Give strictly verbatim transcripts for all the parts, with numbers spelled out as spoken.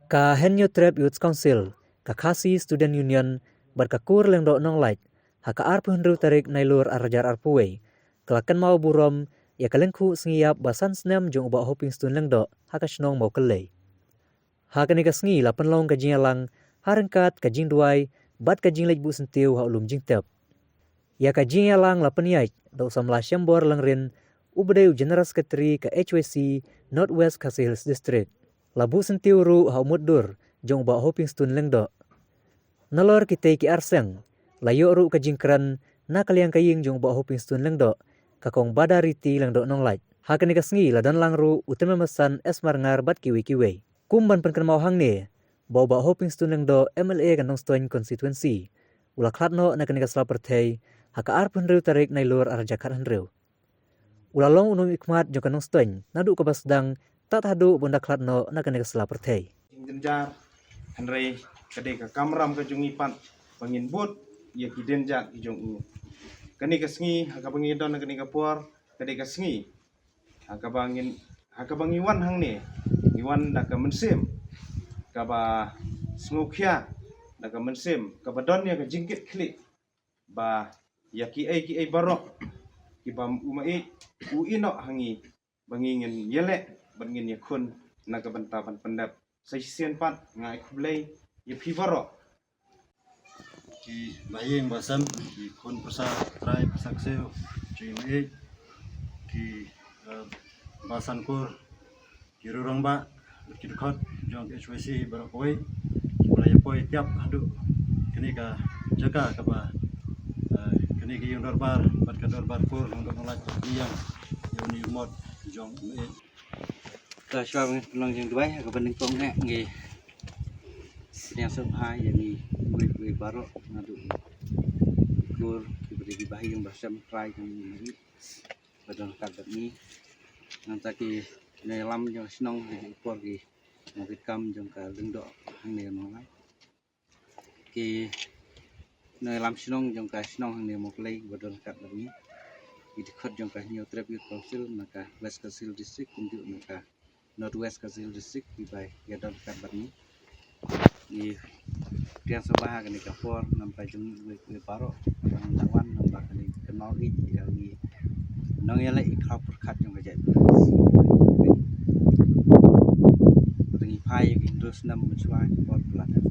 Ka Hynñiewtrep Youth Council, ka Khasi Student Union, bad ka Kur Lyngdoh Nonglait, ha ka arphew hynriew tarik Nailur arhajar arphew wei, ka la kynmaw burom ïa ka lyngkhuh sngi ïap ba san snem jong u Bah Hopingstone Lyngdoh ha ka shnong Mawkyllei. Ha kane ka sngi la pynlong ka jingïalang ha ryngkat ka jingduwai bad ka jingleit buh syntiew ha u lum jingtep. Ïa ka jingïalang la pynïaid da u samla Shembor Lyngrin, u ba dei u General Secretary ka H Y C North West Khasi Hills District. La buh syntiew ruh ha u mutdur jong u Bah Hopingstone Lyngdoh. Nalor kitei ki ar seng, la ïoh ruh ka jingkren na ka liang ka ïing jong u Bah Hopingstone Lyngdoh, ka Kong Badariti Lyngdoh Nonglait. Ha kane ka sngi la don lang ruh u Tymmen Basan S Marngar bad kiwei kiwei. Kum ban pynkynmaw hangne ba u Bah Hopingstone Lyngdoh, M L A ka Nongstoiñ Constituency, u la khlad noh na kane ka sla pyrthei ha ka arphew hynriew tarik Nailur arhajar khathynriew. U la long u nongmihkhmat jong ka Nongstoiñ naduh kaba sdang tad haduh ba un da khlad noh na kane ka sla pyrthei. Jingdynjar, hynrei ka dei ka kamram ka jong ngi pat ba ngin bud ïa ki dynjar ki jong u. Kane ka sngi ha kaba ngi don ha kane ka por, ka dei ka sngi ha kaba ngin, ha kaba ngi wan hangne, ngi wan da ka mynsiem kaba sngewkhia, da ka mynsiem kaba don ïa ka jingkitkhlieh ba ïa kiei kiei baroh kiba u Maieit u ïehnoh ha ngi, ba ngi ngin ïaleh bad ngin ïakhun na ka bynta ban pyndep. Sa shisien pat nga ai khublei ïa phi baroh, ki bahaïing bahasem, ki khun pyrsa trai pyrsa ksiew jong u Maieit, ki, eh, bahasan kur, ki rangbah, ki dkhot jong H Y C baroh kawei, kiba la ïa poi tiap haduh kane ka jaka kaba, eh, kane ka ïing dorbar bad ka dorbar kur Lyngdoh Nonglait, ïa ïa une u mot jong u Maieit. Ka shuwa ba ngin pynlong jingduwai ha kaba nyngkong eh, ngi pdiang sngewbha ïa ngi uwei uwei baroh naduh ki kur, kiba dei ki bahaïing bahasem trai jong u Maieit ba don ryngkat bad ngi. Nangta ki nongïalam jong ka shnong, ki por ki nongkitkam jong ka Lyngdoh hangne Nonglait, ki nongïalam shnong jong ka shnong hangne Mawkyllei ba don ryngkat bad ngi, ki dkhot jong ka Hynñiewtrep Youth Council na ka West Khasi Hills District kumjuh na ka North West Khasi Hills District kiba ïa don ryngkat bad ngi. Ngi pdiang sngewbha ha kane ka por namar ka jong ngi uwei uwei baroh ba ngi la wan namar kane ka kynmaw ïa ngi nongïaleh ïa ki khraw pyrkhat jong ka jaitbynriew. Ba ngi phai ïa ki hynriew snem mynshuwa ki por ba la dep.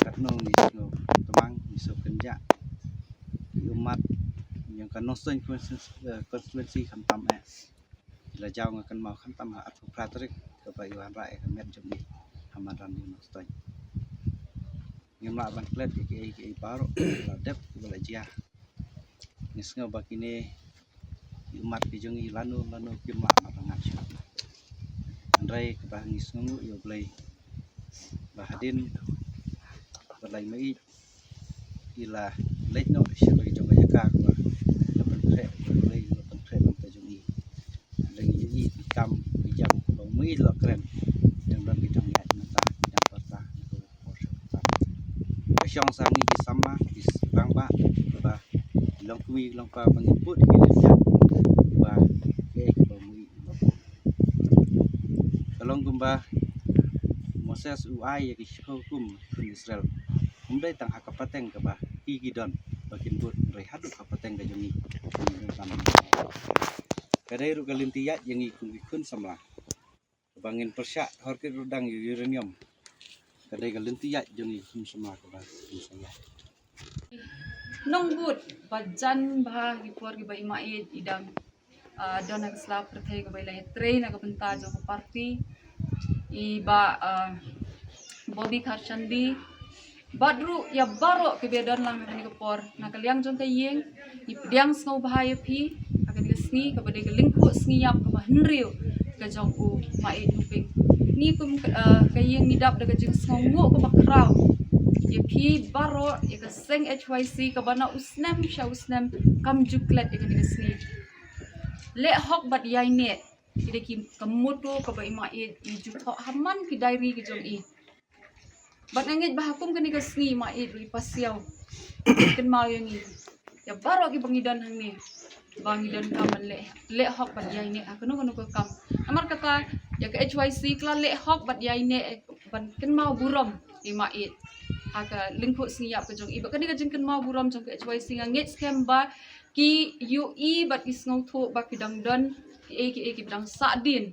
Katno ngi sngewtmang, ngi sngewkynjah. Ki ummat jong ka Nongstoiñ constituency, eh, constituency khamtam eh. La jaw nga kynmaw khamtam ha arphew phra tarik kaba i wanrah ïa ka met jong i ha madan ïa u Nongstoiñ. Ngim lah ban klet ïa kiei kiei baroh ba la dep ba la jia. Ngi sngew ba kine ki ummat ki jong i lano lano kim lah ban rngat shuh. Hynrei kaba ngi sngewnguh ïa U Blei ba hadien ba la i Maieit i la leit noh sha la ki jong ka jaka kaba la pynkhreh, la pynkhreh lam ka jong i. Leng ïa i ki kam ki jam kaba U Maieit la kren. Dang don ki dang ïaid mynta ki dang pyrta na ka por sha ka por. Ka shong sa ngi ki samla ki rangbah ba long kmie long kpa ba ngin bud ki leit ïaid ba ki ei kaba U Maieit. Ka long kumba Moses u ai ïa ki shiphew hukum ki khun Israel. Ym dei tang ha ka pateng kaba ki ki don ba kin bud, hynrei haduh ka pateng ka jong ngi. Ka dei ruh ka lynti ïaid ïa ngi kum ki khun samla. Kaba ngin pyrshah hor kit rudang ïa u uranium. Ka dei ka lynti ïaid jong ngi kum ki khun samla kaba ngin sa ïaid. Nongbud ba jan bha ki por kiba i Maieit i dang, ah, don ha ka sla pyrthei kaba i la ïatrei na ka bynta jong ka party, i Bah, ah, Bobby Kharshandi. Bad ruh ïa baroh kiba don lang ha kane ka por na ka liang jong ka ïing, ngi pdiang sngewbha ïa phi ha kane ka sngi kaba dei ka lyngkhuh sngi ïap kaba hynriew ka jong u Maieit Hoping. Ngi kum, ah, ka ïing ngi dap da ka jingsngewnguh kaba khraw ïa phi baroh, ïa ka seng H Y C kaba na u snem sha u snem kam ju klet ïa kane ka sngi. Leh hok bad ïaineh, ki dei ki ka motto kaba i Maieit i ju thoh ha man ki diary ki jong i. Bad nga ngeit ba ha kum kane ka sngi i Maieit ruh i pasiaw, i kynmaw ïa ngi, ïa baroh kiba ngi don hangne, ba ngi donkam ban leh, leh hok bad ïaineh ha kano kano ka kam. Namar kata Ïa ka H Y C ka la leh hok bad ïai neh ban kynmaw burom ïa i Maieit ha ka lyngkhuh sngi ïap ka jong i. Bad kane ka jingkynmaw burom jong ka H Y C nga ngeit skhem ba ki ïohi bad ki sngewthuh ba ki dang don kiei kiei kiba dang sah dien,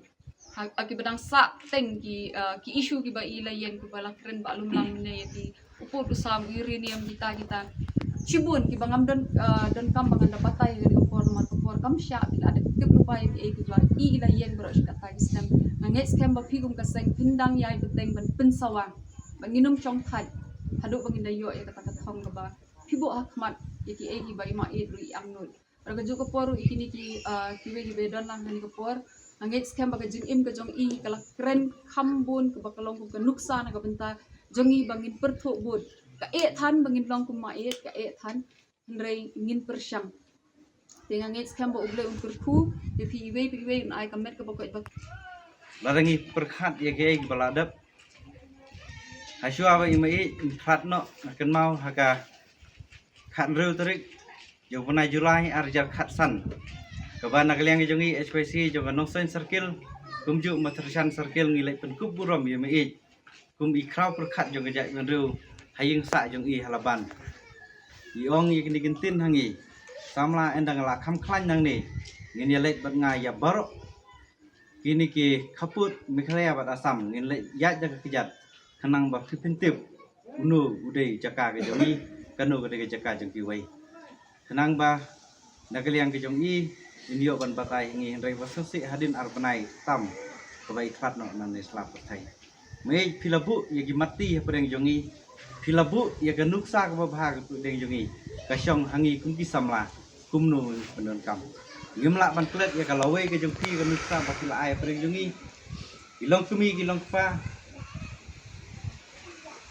ha, kiba dang sah teng ki, uh, ki issue kiba i la ïeng kiba la kren ba lum lang ne ïa ki u pud u sam, u uranium, kita kita. Shibun kiba ngam don, uh, donkam ba ngan da batai ha kane ka por namar ka por kam shah, ki la dep tip lypa ïa kiei kiba i la ïeng baroh shi katta ki snem. Nga ngeit skhem ba phi kum ka seng phin dang ïai bteng ban pynsawa ba ngin ym shong thait haduh ba ngin da ïoh ïa kata ka thong kaba phi buh ha khmat ïa kiei kiba i Maieit ruh i angnud. Bad ka juh ka por ruh ïa kine ki, ah, kiwei kiba don lang ha kane ka por, nga ngeit skhem ba ka jingim ka jong i ka la kren kham bun kaba ka long kum ka nuksa na ka bynta jong i ba ngin pyrthuh bud. Ka eh than ba ngin long kum Maieit, ka eh than, hynrei ngin pyrshang. Te nga ngeit skhem ba U Blei un kyrkhu ïa phi iwei pa iwei, un ai ka met kaba koit ba. Lada ngi pyrkhat ïa kiei kiba la dep, ha shuwa ba i Maieit i khlad noh, nga kynmaw ha ka khathynriew tarik jong u bnai July ar hajar khatsan, kaba na ka liang ka jong i H Y C jong ka Nongstoiñ Circle kumjuh Matharychan Circle ngi leit pynkup burom ïa i Maieit kum i khraw pyrkhat jong ka jaitbynriew ha ïing sah jong i ha Laban. I ong ïa kine ki ktien ha ngi, samla, ynda nga la kham khlaiñ nangne, ngin ïaleit bad nga ïa baroh kine ki khappud Meghalaya bad Assam, ngin leit ïaid da ka kjat khnang ba phi phin tip uno u dei jaka ka jong ngi, kano ka dei ka jaka jong kiwei. Khnang ba na ka liang ka jong i, in ïoh ban batai ha ngi, hynrei ba sngewsih hadien ar bnai tam kaba i khlad noh nangne sla pyrthei. Maieit, phi la buh ïa ki matti hapdeng jong ngi, phi la buh ïa ka nuksa kaba bha hapdeng jong ngi, ka shong ha ngi kum ki samla, kumno ngin pyndonkam. Ngim lah ban klet ïa ka lawei ka jong phi, ka nuksa ba phi la ai hapdeng jong ngi, ki longkmie ki longkpa,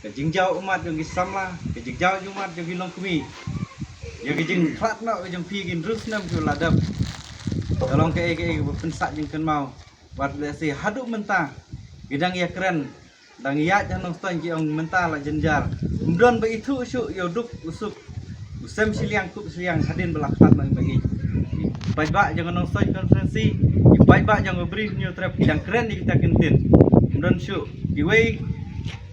ka jingjaw ummat jong ki samla, ka jingjaw ummat jong ki longkmie, ïa ka jingkhlad noh ka jong phi ki hynriew snem ki la dep. Ka long kaei kaei kaba pynsah jingkynmaw. Wat lehse haduh mynta ki dang ïakren, dang ïaid ha Nongstoiñ ki ong mynta la jynjar. Ym don ba ithuh shuh ïa u duk u suk, u sem shiliang kup shiliang hadien ba la khlad noh i Maieit. Ki paidbah jong ka Nongstoiñ Constituency, ki paidbah jong ka Bri Hynñiewtrep ki dang kren ïa kita ki ktien. Ym don shuh kiwei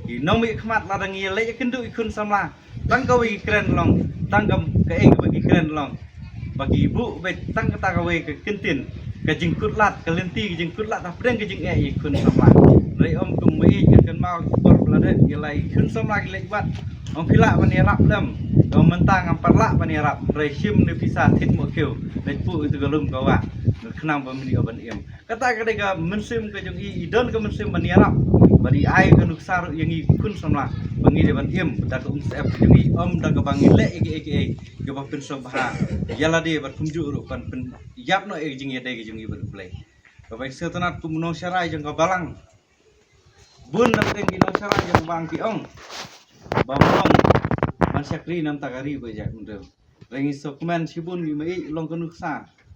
ki nongmihkhmat, lada ngi leit ïakynduh ïa ki khun samla, tang kawei ki kren long, tang ka, kaei kaba ki kren long, ba ki buh beit tang kata kawei ka ktien, ka jingkutlad, ka lynti ka jingkutlad hapdeng ka jingeh ïa ki khun samla. Hynrei ym kum Maieit, nga kynmaw ki por ba la dep, ïa la ki khun samla ki leit wad, ong phi lah ban ïarap lem, ong mynta ngam pat lah ban ïarap, hynrei shim ne pisa thied mohkhiew, leit buh ïa ka lum ka wah, khnang ba men ïoh ban im. Kata ka dei ka mynsiem ka jong i, i don ka mynsiem ban ïarap, ban ai ka nuksa ruh ïa ngi ki khun samla ba ngi dei ban im da ka umsyep ka jong i, ym da kaba ngi leh ïa kiei kiei kiba pynsngewbha ïa lade bad kumjuh ruh ban pynïap noh ïa ka jingïadei ka jong i bad U Blei. Kaba sngewtynnat, kum u nongsharai jong ka balang, bun na pdeng ki nongsharai jong ka balang ki ong ba ym long ban shakri na bynta ka ri bad ka jaitbynriew. Hynrei ngi sngewkmen shibun, i Maieit i long ka nuksa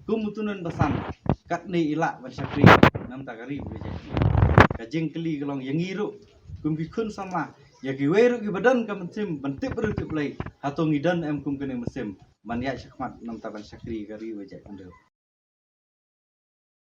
kum u tunun basan, katne i lah ban shakri na bynta ka ri bad ka jaitbynriew. Ka jingkylli ka long ïa ngi ruh kum ki khun samla, ïa kiwei ruh kiba don ka mynsiem ban tip briew tip Blei, hato ngi don em kum kane ka mynsiem ban ïaid shakhmat na bynta ban shakri ka ri bad ka jaitbynriew?